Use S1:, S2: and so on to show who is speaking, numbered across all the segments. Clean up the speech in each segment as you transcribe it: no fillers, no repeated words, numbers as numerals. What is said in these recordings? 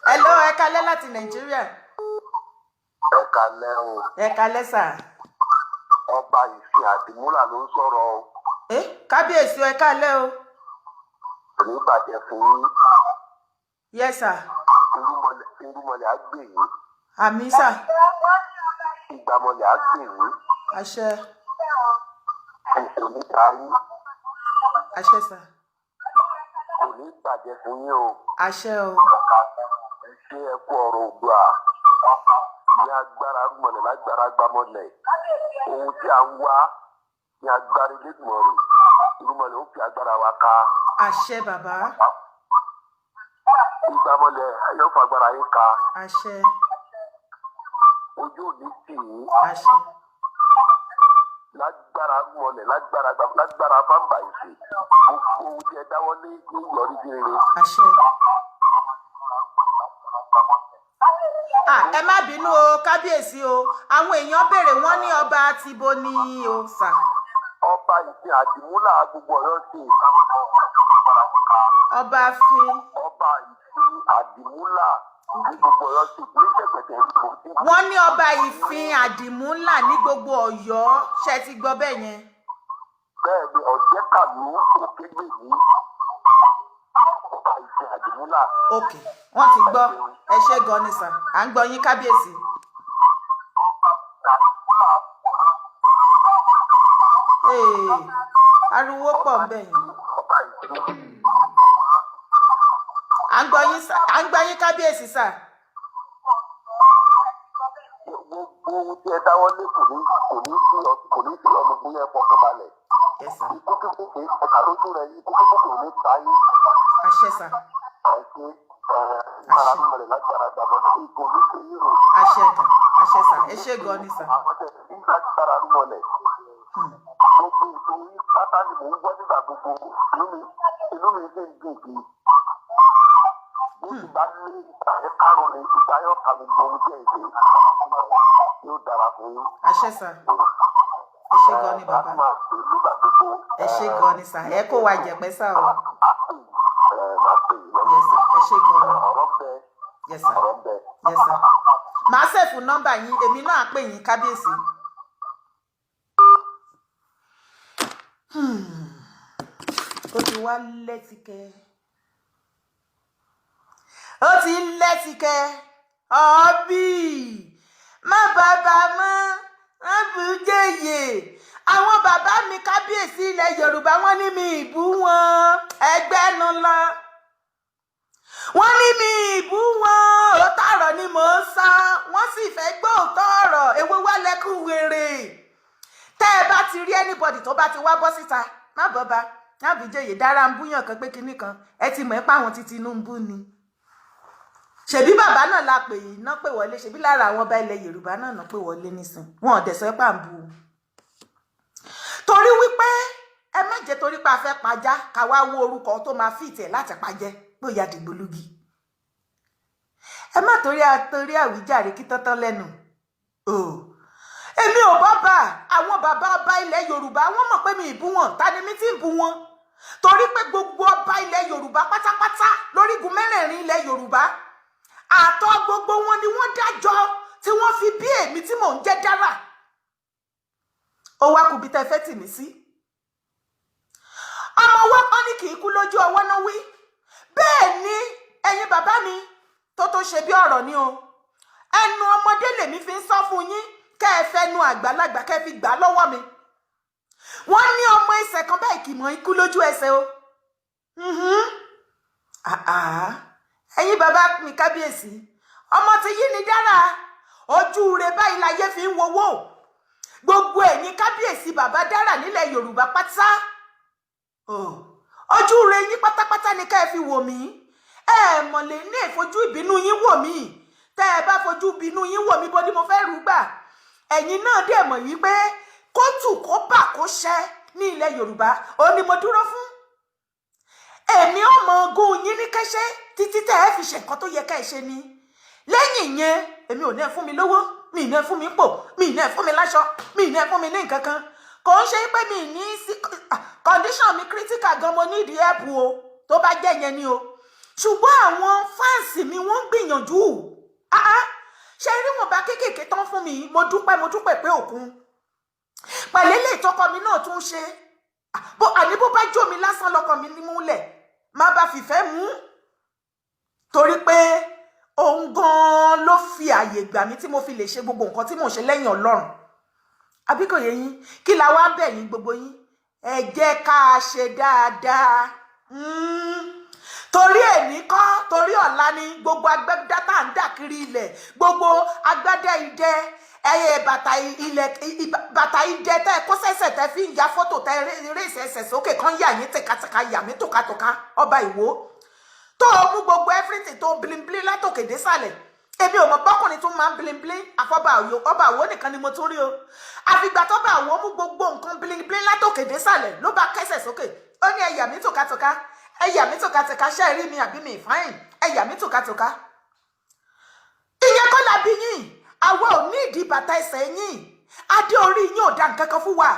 S1: Hello, ẹ kalẹ́ láti Nàìjíríà.
S2: Ẹ kalẹ́ o.
S1: Ẹ kalẹ́, sir.
S2: Ọba Ìsìn Àdìmúlà ló ń sọ̀rọ̀ o.
S1: Ẹ kábíyèsí, ẹ kalẹ́ o.
S2: Kò ní bàjẹ́ fún yín.
S1: Yes, sir.
S2: Irúmọlẹ̀, irúmọlẹ̀ á gbè yín.
S1: Àmín, sir.
S2: Ìgbàmọlẹ̀ á gbè yín.
S1: Àṣẹ.
S2: Kò ní ta yín.
S1: Àṣẹ, sir.
S2: Kò ní bàjẹ́ fún yín o.
S1: Àṣẹ o.
S2: Ẹ ṣe, ẹ kú ọ̀rọ̀ Oòduà. Ní agbára irúmọlẹ̀, lágbára gbàmọlẹ̀, ohun tí à ń wá, ní agbára Elédùmarè, irúmọlẹ̀ ó fi agbára wa ká.
S1: Àṣẹ, bàbá.
S2: Ìgbàmọlẹ̀ yóò fa agbára yín ká.
S1: Àṣẹ.
S2: Ojú òní tì yín.
S1: Àṣẹ.
S2: Lágbára mọlẹ̀, lágbára fáńbà ìsè, gbogbo ohun tí ẹ dáwọ́lé ní yọrí sí rere.
S1: Àṣẹ. Ah, ẹ má bínú o, kábíyèsí o. Àwọn èèyàn béèrè, wọ́n ní ọba tìbo ni o, sir?
S2: Ọba Ìsìn Àdìmúlà gbogbo Ọ̀yọ́ sí.
S1: Ọba fi
S2: Ọba Ìsìn Àdìmúlà ní gbogbo Ọ̀yọ́ sí, ní sẹpẹtẹ ìbò tí.
S1: Wọ́n ní ọba Ìfin Àdìmúlà ní gbogbo Ọ̀yọ́. Ṣe ti gbọ́ bẹ́ẹ̀ yẹn?
S2: Bẹ́ẹ̀ ni, Ọ̀jẹ̀kàlú Òkègbèmí, ọba Ìsìn Àdìmúlà.
S1: Ok, wọ́n ti gbọ́. Ẹ ṣé gan ni, sir. À ń gbọ́ yín, kábíyèsí. Ee, ariwo pọ̀ ń bẹ̀ yẹn.
S2: Ọba Ìsìn.
S1: À ń gbọ́ yín, sir. À ń gbọ́ yín, kábíyèsí, sir.
S2: Gbogbo ohun tí ẹ dáwọ́lé kò ní sí ọmọ fún yẹn, fọkàn balẹ̀.
S1: Yes, sir.
S2: Ikú kíkú kì í ẹ̀ka lójú rẹ̀, ikú kíkú kò ní ta yín.
S1: Àṣẹ, sir.
S2: Àìsí ẹ̀ẹ́dára mímọ̀lẹ̀ lágbára gbàgbọ́ ìgò ní ṣe yín o.
S1: Àṣẹ gan, àṣẹ, sir. Ẹ ṣé gan ni, sir.
S2: Àwọn tẹ̀ ní lágbára mímọ̀lẹ̀. Gbogbo ètò yín pátá ni mò ń gbọ́ nígbà gbogbo. Inú mi sì ń dùn sí i. Bí ti bá lé ìgbà yẹn kárùn ni ìgbà yóò ka gbogbo ohun tí ẹ̀ ń ṣe, yóò dára fún yín.
S1: Àṣẹ, sir. Ẹ ṣé gan ni, bàbá.
S2: Máa pè nígbà gbogbo.
S1: Ẹ ṣé gan ni, sir. Ẹ kó wa jẹ̀pẹ́, sir o.
S2: Á pè ẹ, máa pè yín.
S1: Yes, sir. Ẹ ṣé gan ni.
S2: Ọ̀rọ̀ bẹ.
S1: Yes, sir.
S2: Ọ̀rọ̀ bẹ.
S1: Yes, sir. Màá save nọ́mbà yín, èmi náà á pè yín, kábíyèsí. Ó ti wá lẹ́tìkẹ́, ó ti lẹ́tìkẹ́. Ọ̀bì má bàbá mọ́ má bù jẹ́yè. Àwọn bàbá mi kábíyèsí ilẹ̀ Yorùbá, wọ́n ní mi ìbú wọn ẹgbẹ́ nu lọ. Wọ́n ní mi ìbú wọn, òótọ́ ọ̀rọ̀ ni mò ń sọ. Wọ́n sì fẹ́ gbọ́ òótọ́ ọ̀rọ̀. Èwo wá lẹ́kùn wèrè tẹ́ ẹ bá ti rí anybody tó bá ti wá bọ́ síta, má bọ́ba má bí jẹ́yè dára ń búyàn kan pé kinní kan, ẹ ti mọ̀ ẹ́ pé àwọn ti Tinubu ni. Ṣèbí bàbá náà la pè yìí ná pè wọlé, ṣèbí lára àwọn ọba ilẹ̀ Yorùbá náà ná pè wọlé nísìn, wọn ò dẹ̀ sọ pé à ń bu o. Torí wípé ẹ má jẹ́ torí pé a fẹ́ pajá ká wá wó orúkọ tó máa fìtì ẹ̀ láti pajẹ́ pé ó ya dìgbòlugi. Ẹ má torí àwíjàre kí tọ́tọ́ lẹ́nu o. Èmi ò bá bá àwọn bàbá ọba ilẹ̀ Yorùbá, wọ́n mọ̀ pé mi ì bú wọn. Ta ni mi ti ń bú wọn? Torí pé gbogbo ọba ilẹ̀ Yorùbá pátápátá lórígun mẹ́rẹ̀ẹ̀rin ilẹ̀ Yorùbá, àtọ́ gbogbo wọn ni wọ́n dájọ́ tí wọ́n fi bí èmi tí mò ń jẹ́ dára. Ó wá kùbí tẹ́ fẹ́ tì mí sí. Ọmọ ọwọ́ kan ní kì í kú lójú ọwọ́ náà wí bẹ́ẹ̀ ni. Ẹ̀yin bàbá mi tó ṣe bí ọ̀rọ̀ ni o. Ẹnu ọmọdé lèmi fi ń sọ fún yín, kẹ́ ẹ fẹ́nu àgbàlagbà kẹ́ ẹ fi gbà á lọ́wọ́ mi. Wọ́n ní ọmọ ẹsẹ̀ kan báyìí kì í mọ ikú lójú ẹsẹ̀ o. Ah, ah. Ẹ̀yin bàbá mi kábíyèsí, ọmọ tí yí ni dára, ojú rẹ̀ báyìí láyé fi ń wowó. Gbogbo ẹ̀yin kábíyèsí, bàbá dára nílẹ̀ Yorùbá pátá, ojú rẹ̀ yín pátápátá ni ká ẹ fi wò mí. Ẹ mọ̀ lè ní ìfojú ìbínú yín wò mí. Tẹ́ ẹ bá fojú ìbínú yín wò mí, bó ni mo fẹ́ rú gbà? Ẹ̀yin náà dẹ̀ mọ̀ wípé kótù kó bà kó ṣẹ́ ní ilẹ̀ Yorùbá, ó ní mo dúró fún. Èmi ò mọ ogún yín ní kẹ́sẹ́ títí tẹ́ ẹ fi ṣe nǹkan tó yẹ ká ẹ ṣe ni. Lẹ́yìn yẹn, èmi ò ní ẹ fún mi lówó, mi ì ní ẹ fún mi pò, mi ì ní ẹ fún mi láṣọ, mi ì ní ẹ fún mi ní nǹkan kan. Kò ń ṣe pé mi ní sí condition mi critical gan, mo need help o. Tó bá jẹ́ yẹn ni o. Ṣùgbọ́n àwọn fans mi, wọ́n ń gbìyànjú. Ah ah, ṣe rí wọn bá kéékèèké tán fún mi, mo dúpẹ́, mo dúpẹ́ pé òkun pẹ̀lú ilé ìtọ́kọ mi náà tún ṣe bó àní bó bá jó mi lásán lọkọ mi ní múlẹ̀ má bá fìfẹ́ mú, torí pé òun gan-an ló fi àyè gbà mí tí mo fi lè ṣe gbogbo nǹkan tí mò ń ṣe lẹ́yìn Ọlọ́run. Àbí kò yé yín? Kí la wá bẹ̀ yín, gbogbo yín? Ẹ jẹ́ ká ṣe dáadáa, torí èní kọ́, torí ọ̀la ni. Gbogbo agbádá tá à ń dà kiri ilẹ̀, gbogbo agbádá idẹ, ẹyẹ bàtà ilẹ̀, bàtà idẹ tẹ́ ẹ kó sẹ́sẹ̀, tẹ́ fi ń ya fọ́tò, tẹ́ rèéṣẹ̀ ẹsẹ̀ sókè kan, yà yín tìkatìka, yà mí tòkatòka. Ọba Ìwó tó o mú gbogbo everything tó bling bling látòkè désàlẹ̀, èmi ò mọ̀ bọ́kùnrin tún máa ń bling bling àfọba Àwò. Ọba Àwò nìkan ni mo tún rí o. Àfìgbà tó bá Àwò mú gbogbo nǹkan bling bling látòkè désàlẹ̀, ló bá kẹsẹ̀ sókè, ó ní, "Ẹ̀yà mi tòkatòka, ẹ̀yà mi tòkatòka, ṣe é rí mi àbí mi fine? Ẹ̀yà mi tòkatòka." Ìyẹn kọ́ la bí yín. Àwa ò ní ìdí bàtà ẹsẹ̀ yín, adé orí yín ò dá nǹkan kan fún wa,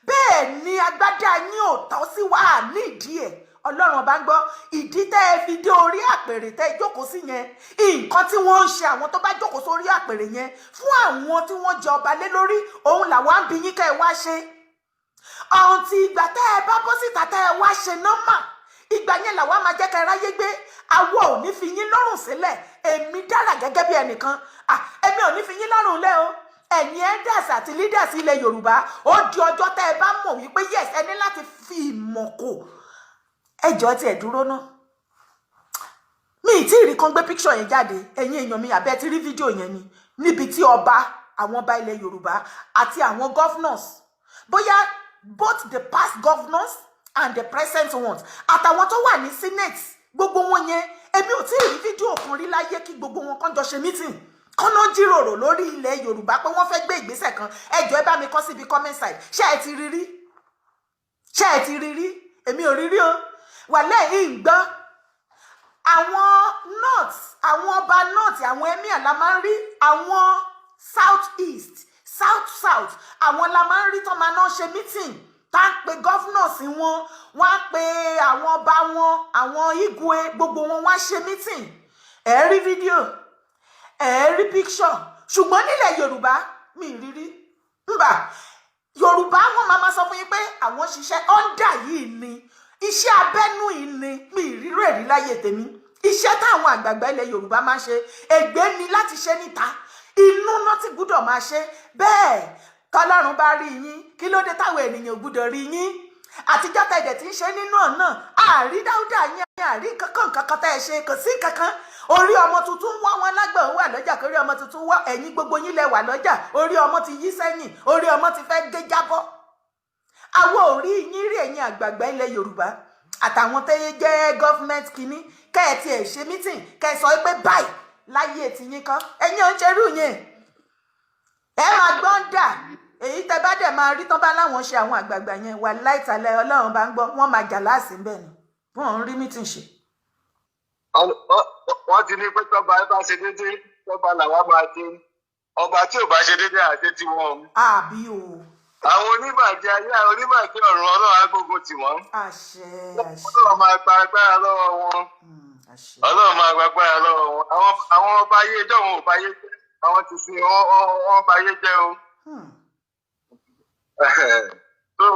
S1: bẹ́ẹ̀ ni agbádá yín ò tọ́ sí wa ní ìdí ẹ̀. Ọlọ́run ọba ń gbọ́, ìdí tẹ́ ẹ fi dé orí àpèrè tẹ́ ẹ jókòó sí yẹn, nǹkan tí wọ́n ń ṣe àwọn tó bá jókòó sórí àpèrè yẹn fún àwọn tí wọ́n jẹ ọba lé lórí, òun làwa ń bi yín kẹ́ ẹ wá ṣe. Ọ̀hún ti ìgbà tẹ́ ẹ bá bọ́ síta, tẹ́ ẹ wá ṣe normal, ìgbà yẹn làwa máa jẹ́ kẹ́ ẹ ráyé gbé. Àwọ̀ ò ní fi yín lọ́rùn sílẹ̀. Èmi dára gẹ́gẹ́ bí ẹnìkan, èmi ò ní fi yín lọ́rùn lẹ́ o. Ẹ̀yin elders àti leaders ilẹ̀ Yorùbá, ó di ọjọ́ tẹ́ ẹ bá mọ̀ wípé yes, ẹ ní láti fi ìmọ̀ kò. Ẹjọ́ tiẹ̀ dúró ná, mi ì tí ì rí kan gbé picture yẹn jáde. Ẹ̀yin èèyàn mi, àbẹ́ ti rí fídíò yẹn ni, níbi tí ọba, àwọn ọba ilẹ̀ Yorùbá àti àwọn governors, bóyá both the past governors and the present ones, àtàwọn tó wà ní senate, gbogbo wọn yẹn, èmi ò tí ì rí fídíò kan rí láyé kí gbogbo wọn kàn jọ ṣe meeting, kọ́nà jíròrò lórí ilẹ̀ Yorùbá pé wọ́n fẹ́ gbé ìgbésẹ̀ kan. Ẹ jọ̀ọ́, ẹ bá mi kọ síbi comment side, ṣé ẹ ti rí rí? Ṣé ẹ ti rí rí? Èmi ò rí rí o. Wà lẹ́yìn gbọ́, àwọn north, àwọn ọba north, àwọn emir la máa ń rí, àwọn south east, south south, àwọn la máa ń rí tó máa náà ṣe meeting, tá ń pe governors wọn, wọ́n á pe àwọn ọba wọn, àwọn igwe, gbogbo wọn, wọ́n á ṣe meeting. Ẹ rí fídíò, ẹ rí picture. Ṣùgbọ́n nílẹ̀ Yorùbá, mi rí rí nbà. Yorùbá, wọn máa ma sọ fún yín pé àwọn ṣiṣẹ́ under yìí ni, iṣẹ́ abẹ́nú yìí ni. Mi ìrírò ẹ̀rí láyé tèmi. Iṣẹ́ táwọn àgbààgbà ilẹ̀ Yorùbá máa ń ṣe, ègbé ni láti ṣe níta, inú náà ti gbúdọ̀ máa ṣe bẹ́ẹ̀. Tọ́lọ́run bá rí yín, kí ló dé táwọn ènìyàn ò gbúdọ̀ rí yín? Àtijọ́ tẹ̀dẹ̀ tí ń ṣe nínú ọ̀nà, àrí dáúdà yín, àrí kankan kankan tẹ́ ẹ ṣe, kò sí kankan. Orí ọmọ tuntun wá wọn lágbọ̀n wà lọ́jà, kórí ọmọ tuntun wá ẹ̀yìn, gbogbo yín lẹ wà lọ́jà, orí ọmọ ti yí sẹ́yìn, orí ọmọ ti fẹ́ gé jábọ́. Àwọn ò rí yín rí, ẹ̀yin àgbààgbà ilẹ̀ Yorùbá àtàwọn tẹ́yẹ jẹ́ government kínní, kẹ́ ẹ tiẹ̀ ṣe meeting, kẹ́ ẹ sọ pé báyìí láyé tiyín kan. Ẹ̀yin ò ń ṣerú yẹn. Ẹ máa gbọ́n dà èyí tẹ bá dẹ̀ máa rí tán bá láwọn ṣe, àwọn àgbààgbà yẹn wà láìtàlẹ̀. Ọlọ́run bá ń gbọ́, wọ́n máa jà láàsì ń bẹ̀ ni, wọ́n ń rí meeting ṣe.
S2: Wọ́n ti ní pé tọ́ba ẹ bá ṣe déédéé, tọ́ba làwa máa ṣe. Ọba tí ò bá ṣe déédéé, àṣẹ tí wọ́n.
S1: Àbí o.
S2: Àwọn oníbàjẹ́ ayé, àwọn oníbàjẹ́ ọ̀run, Ọlọ́run á gbógun tì wọ́n.
S1: Àṣẹ, àṣẹ.
S2: Ọlọ́run máa gba agbára lọ́wọ́ wọn.
S1: Àṣẹ.
S2: Ọlọ́run máa gba agbára lọ́wọ́ wọn. Àwọn ọba ayé ẹjọ́ wọn ò bá ayé jẹ́, àwọn ti sin wọ́n bá ayé jẹ́ o. So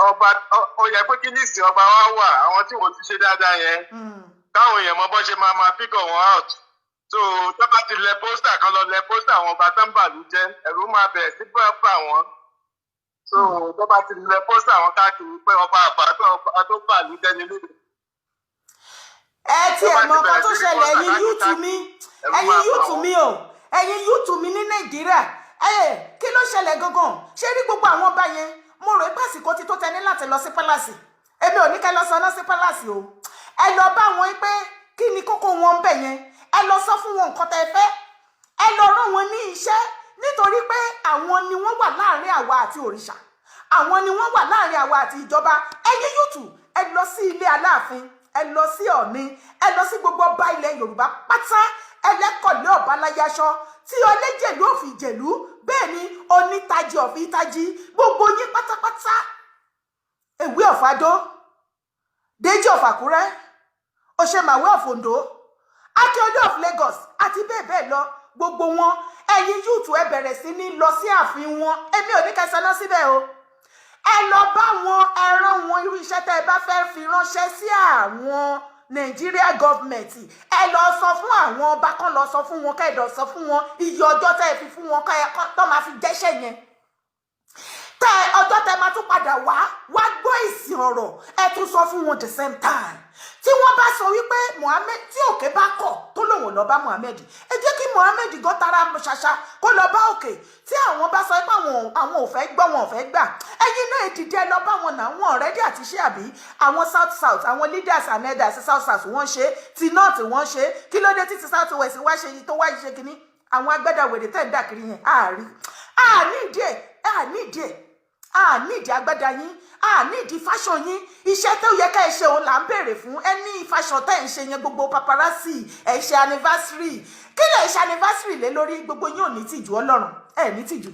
S2: ọba ó yẹ pé kí ní ìsìn ọba wa wà, àwọn tí wọ́n ti ṣe dáadáa yẹn, káwọn èèyàn mọ bó ṣe máa máa figure wọn out. So tó bá ti lẹ poster kan, lọ lẹ poster àwọn ọba tó ń bàlú jẹ́, ẹ̀rù máa bẹ̀rẹ̀ sí bá bà wọ́n. So tó bá ti lẹ poster àwọn káàkiri pé ọba àbá tó ọba tó bàlú jẹ́ nílé.
S1: Ẹ tiẹ̀ mọ nǹkan tó ṣẹlẹ̀, ẹ̀yin youth mi, ẹ̀yin youth mi o, ẹ̀yin youth mi ní Nàìjíríà, ẹ kí ló ṣẹlẹ̀ gangan? Ṣé rí gbogbo àwọn ọba yẹn, mo rò pé àsìkò ti tó tẹ ní láti lọ sí palace. Èmi ò ní kẹ́ lọ sọ sí palace o. Ẹ lọ bá wọn pé kí ni kókó wọn ń bẹ̀ yẹn. Ẹ lọ sọ fún wọn nǹkan tẹ́ fẹ́, ẹ lọ rán wọn ní iṣẹ́, nítorí pé àwọn ni wọ́n wà láàrin àwa àti òrìṣà, àwọn ni wọ́n wà láàrin àwa àti ìjọba. Ẹ̀yin youth, ẹ lọ sí ilé Aláàfin, ẹ lọ sí Ọ̀ọ̀ni, ẹ lọ sí gbogbo ọba ilẹ̀ Yorùbá pátá. Ẹlẹ́kọ̀lé ọ̀bá láyàṣọ tí ọlẹ́jẹ̀lú òfin ìjẹ̀lú, bẹ́ẹ̀ ni onítàjì ọ̀fìn ìtàjì, gbogbo yín pátápátá, Èwe ọ̀fadó, Déjì ọ̀fàkúrẹ́, Òṣèmàwé of Ondo, Akíọlù of Lagos àti bẹ́ẹ̀ bẹ́ẹ̀ lọ, gbogbo wọn, ẹ̀yin youth, ẹ bẹ̀rẹ̀ sí ní lọ sí ààfin wọn. Èmi ò ní kẹsàn án síbẹ̀ o. Ẹ lọ bá wọn, ẹ rán wọn irú iṣẹ́ tẹ́ ẹ bá fẹ́ fi ránṣẹ́ sí àwọn Nàìjíríà government. Ẹ lọ sọ fún àwọn ọba kan, lọ sọ fún wọn, kẹ́ẹ̀dọ̀ sọ fún wọn iye ọjọ́ tẹ́ ẹ fi fún wọn kẹ́ ẹ tó máa fi jẹ́ṣẹ́ yẹn, tẹ ọjọ́ tẹ máa tún padà wá wá gbọ́ èsì ọ̀rọ̀. Ẹ tún sọ fún wọn the same time. Tí wọ́n bá sọ wípé Mohammed, tí Òkè bá kọ̀ tó lòun ò lọ bá Mohammed, ẹ jẹ́ kí Mohammed gan tara ṣàṣà kó lọ bá Òkè. Tí àwọn bá sọ pé àwọn ò fẹ́ gbọ́, wọn ò fẹ́ gbà, ẹ̀yin náà dìde, ẹ lọ bá wọn náà. Wọn already àti ṣé àbí àwọn South South, àwọn leaders and elders South South, wọ́n ṣe ti North, wọ́n ṣe. Kí ló dé títí South West wá ṣe tó wá ṣe kínní? Àwọn agbẹ́dàwèrè tẹ̀ ń dà kiri yẹn, àárí àní ìdí ẹ̀, àní ìdí ẹ̀, a nídìí agbádá yín, a nídìí fashion yín. Iṣẹ́ tó yẹ ká ẹ ṣe òun là ń béèrè fún. Ẹni fashion tẹ́ ẹ̀ ń ṣe yẹn, gbogbo paparazzi ẹ̀ ṣe anniversary, kí lè ṣe anniversary lé lórí? Gbogbo yín ò ní tìjú Ọlọ́run, ẹ̀ ní tìjú.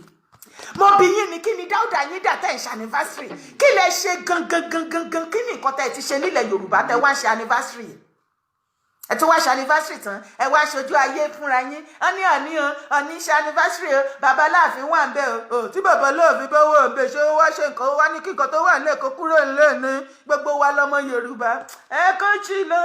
S1: Mo bí yín ni, kí ni dáúdà yín dà tẹ́ ẹ̀ ń ṣe anniversary? Kí lẹ ṣe gangan gangan gan? Kí ni nǹkan tẹ́ ẹ ti ṣe nílẹ̀ Yorùbá tẹ́ wá ń ṣe anniversary? Ẹ tún wá ṣe anniversary tán, ẹ wá ṣojú ayé fúnra yín. Ọ ní àníyàn ọní ṣe anniversary o, bàbá Aláàfin wà ń bẹ o. Tí bàbá Aláàfin bá wà ń bẹ, ṣé ó wá ṣe nǹkan? Ó wá ní kíkan tó wà nílẹ̀ kó kúrò nílẹ̀ ní gbogbo wa lọ́mọ Yorùbá. Ẹ kó jì lọ.